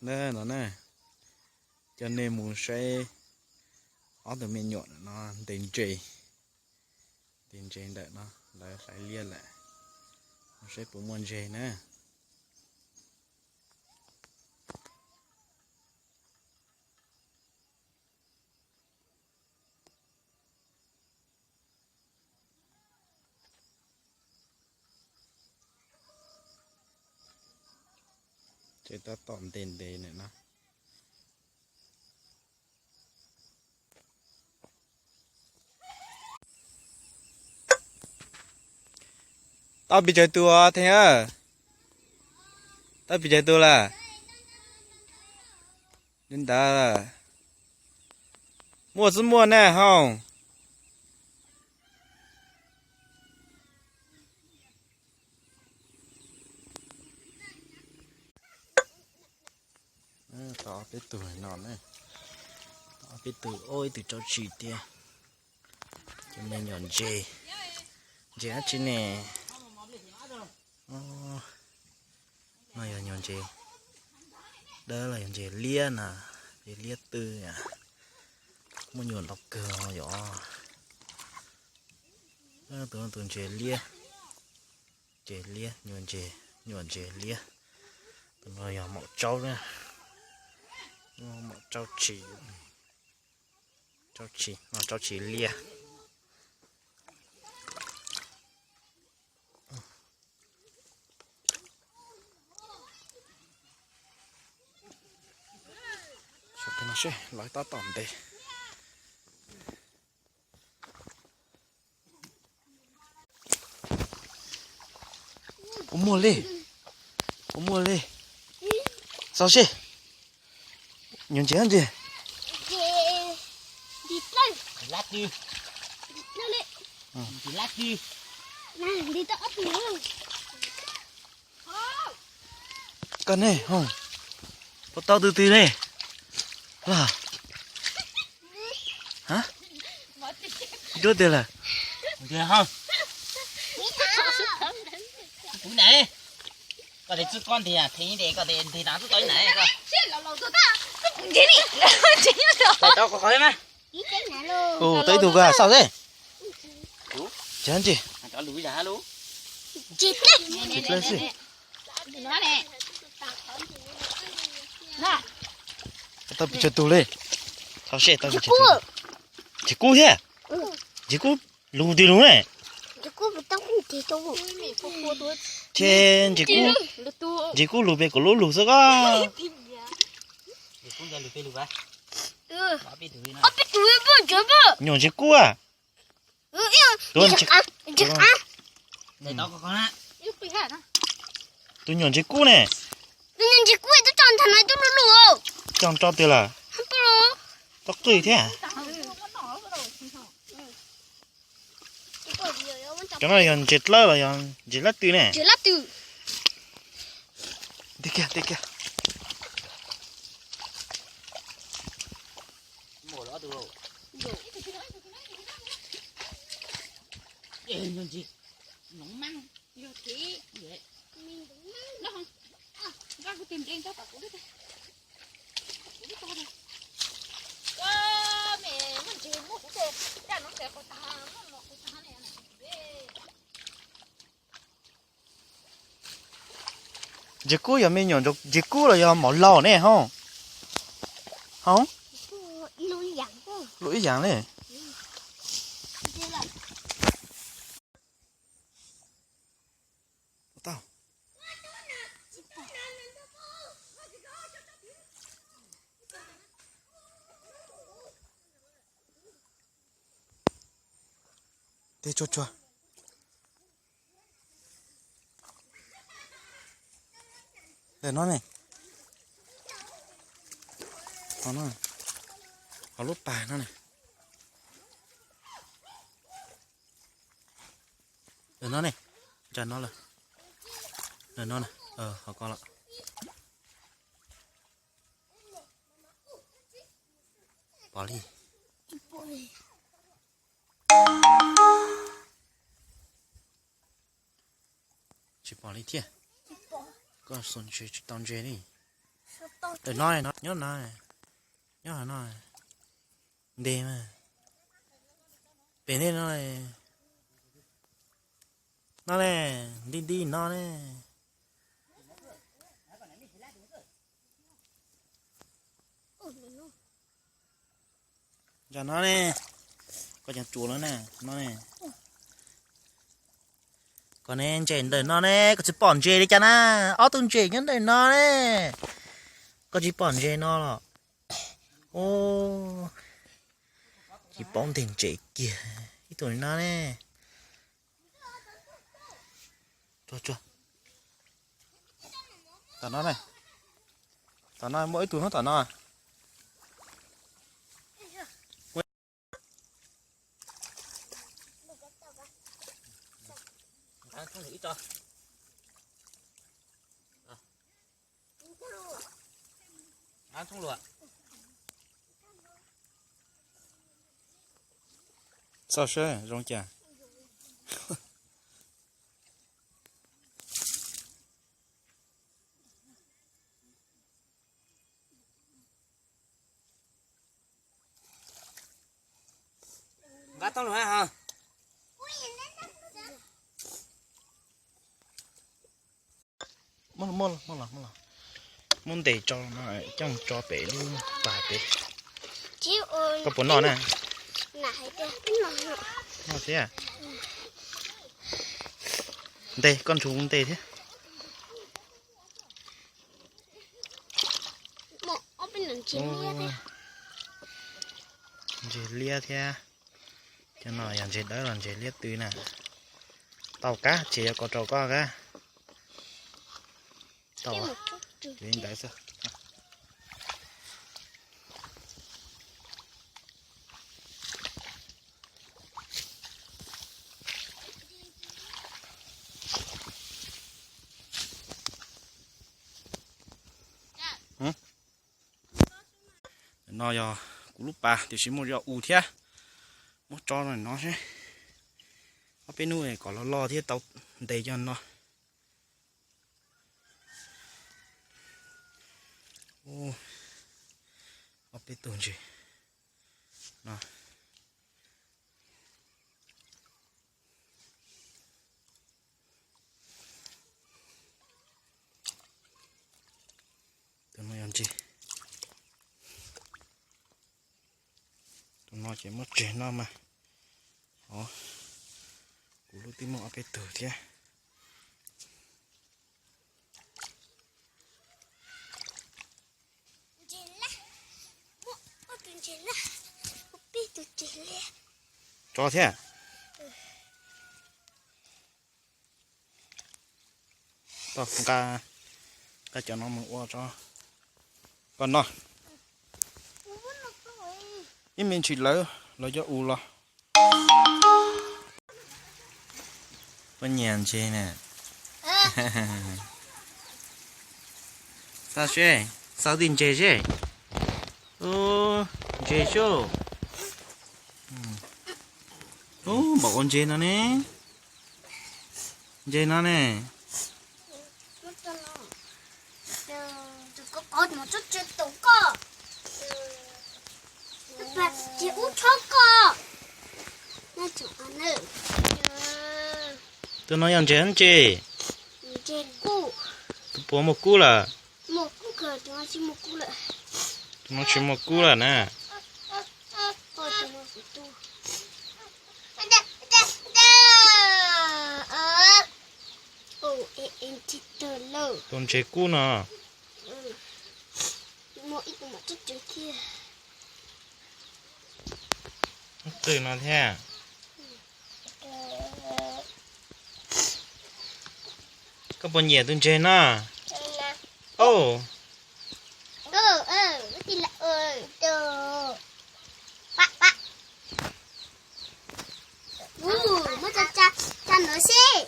Na no na, coj nej mus saib ob tug me nyuam no ntes ntses, ntes ntses ntawm no, lawv hlais liaj lawm, mus saib puas muaj ntses na. Ces tab tom ntes ntes na. Tau pes tsawg tus Theej? Tau pes tsawg tus lawm? Li ntawd, muaj xwb muaj na hauj. Tau ob peb tug no na, tau ob peb tug, ib tug rau tshis thiab. Cov me nyuam ntses, ntses dab tsi ne? No yog nyuam ntses dawb los yog ntses liab na, ntses liab twg, muaj nyuam ntau kawg yom. Tus no tus ntses liab, ntses liab, nyuam ntses, nyuam ntses liab. Tus no yog maum tsaub, maum tsaub tshis, tsaub tshis, tsaub tshis liab. Seb, los tab tom ntes. Puas muaj li? Puas muaj li? Xauj seb. Nyuam ntses ntses. Koj ne, puas tau tus twg ne? Los, duab tiag lawm. Koj tes txwb koj ntes, Theej, koj tes ntes na txwb tau ib na koj. Tau qhov qhov thiab mas. Ua tau ib tug koj xauj seb. Ntses ntses. Ntses dlawb xwb. Tau pes tsawg tus li? Xauj seb tau pes tsawg tus. Ntses kub thiab. Ntses kub lug twg lug ne? Ces ntses kub, ntses kub lug pem kuv lub lug xwb koj. Nyuam ntses kub a. Tus nyuam ntses kub ne. Cog nrau twg lawm? Tau qwj thiab. Cov no yog ntses dlawb los yog ntses dlawb twg ne? Tig kiag, tig kiag. Ntses kub yog me nyuam ntses kub los yog mom laus ne hauj? Hauj, luj ib yam li. Tej tsuag tsuag. Ntawm no ne. Qhov no, qhov lub pas no ne. Ntawm no ne. Ntawm no lawm. Ntawm no na. Qhov ko lawm. Pom li. Tsis pom li thiab. Koj xuas ntses tsis tau ntses li. Ntawm no, nyob no, nyob no. Nte mas. Pem nej no. No ne, nti nti no ne. Nram no ne, koj cov tsuas no ne, no ne. Koj ne, ntses ntawm no ne, koj tsis pom ntses li cas na. Ob tug ntses nyob ntawm no ne. Koj tsis pom ntses no los. Tsis paub ntes ntses kiag. Ib tug no ne. Tom no ne, tom no muaj ib tug nyob tom no. Txhob sab zoo cas. Nqa tau lawm ha. Muab ntes tso no, coj tso pem lub pas pem. Koj puas noj na? Noj thiab. Ntes, koj ntshaw ntes thiab. Ntses liab thiab. Cov no yog ntses dawb los ntses liab tw na. Tau kab ces yuav kov rau koj kab. Tau li ntawd xwb. No yog kuv lub pas tiam sis muaj cov us thiab. Muab tso no seb. Ob peb hnub kom loj loj thiab tau ntes cov no. Ob peb tug ntses no. Tus no yog ntses. Tus no ces muab tseg noj mas. Kuv lub twb muaj ob peb tug thiab. Tso thiab. Nqa, nqa cov no mus ua tso. Koj noj. Ib me ntsis lawv los cov us los. Koj nyiam ntses na. Txhob seb, xauj tij ntses seb. Ntses sub. Ub, npaum ua ntses no ne. Ntses no ne. Tus no yog ntses ntses. Tus puas muaj kub lawm? Tus no tsis muaj kub lawm na. Tus ntses kub no. Qw no thiab. Koj puas nyiam tus ntses no? Au. Muab tsa tsa ntawd seb.